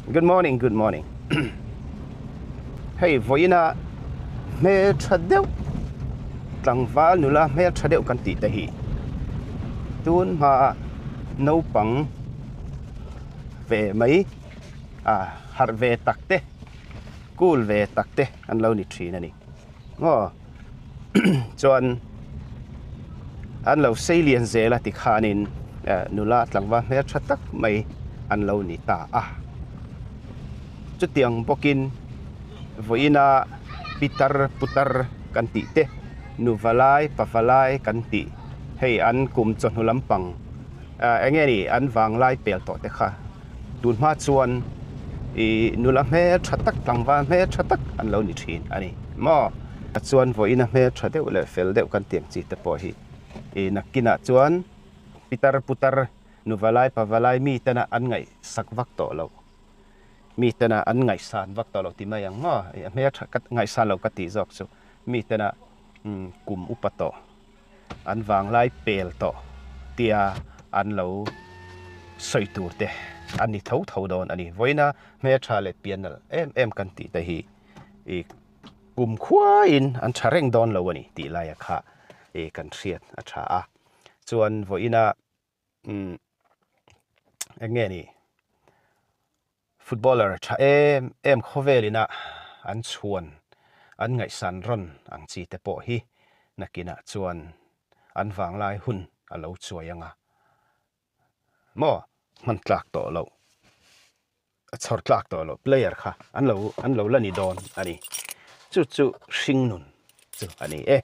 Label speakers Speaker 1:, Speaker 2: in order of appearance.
Speaker 1: Good morning, good morning. Hei vawiina hmeltha deuh tlangval nula hmeltha deuh kan tih te hi tun hmaa naupang ve mai a harh ve tak te cool ve tak te an lo ni thin a ni. Maw chuan an lo sei lian zel a tikhanin nula tlangval hmeltha tak mai an lo ni ta a. Chutiang bawkin vawiina pitar putar kan tih te nuvalai pavalai kan tih hei an kum chawhnu lampang eng nge ni an vanglai pel tawh te kha tun hma chuan ih nula hmeltha tak tlangval hmeltha tak an lo ni thin a ni maw. Chuan vawiina hmeltha deuh leh fel deuh kan tih ang chi te pawh hi ih nakinah chuan pitar putar nuvalai pavalai mi tena an ngaihsak vak tawh loh mi tena an ngaihsan vak tawh loh ti mai ang maw ih a hmeltha ka ngaihsan loh ka tih zawk chu mi tena kum upa tawh. An vanglai pel tawh tia an lo sawi tur te a ni tho tho dawn a ni. Vawiina hmeltha leh pianal em em kan tih te hi i kum khuaiin an tha reng dawn lo a ni tih laia kha i kan hriat a tha a. Chuan vawiina umm eng nge ni Footballer tha em em khawvel ina an chhuan an ngaihsan rawn ang chi te pawh hi nakinah chuan an vanglai hun a lo chuai anga maw hman tlak tawh loh a chhawr tlak tawh loh player kha an lo an lo la ni dawn a ni. Chu chu hringnun chu a ni e.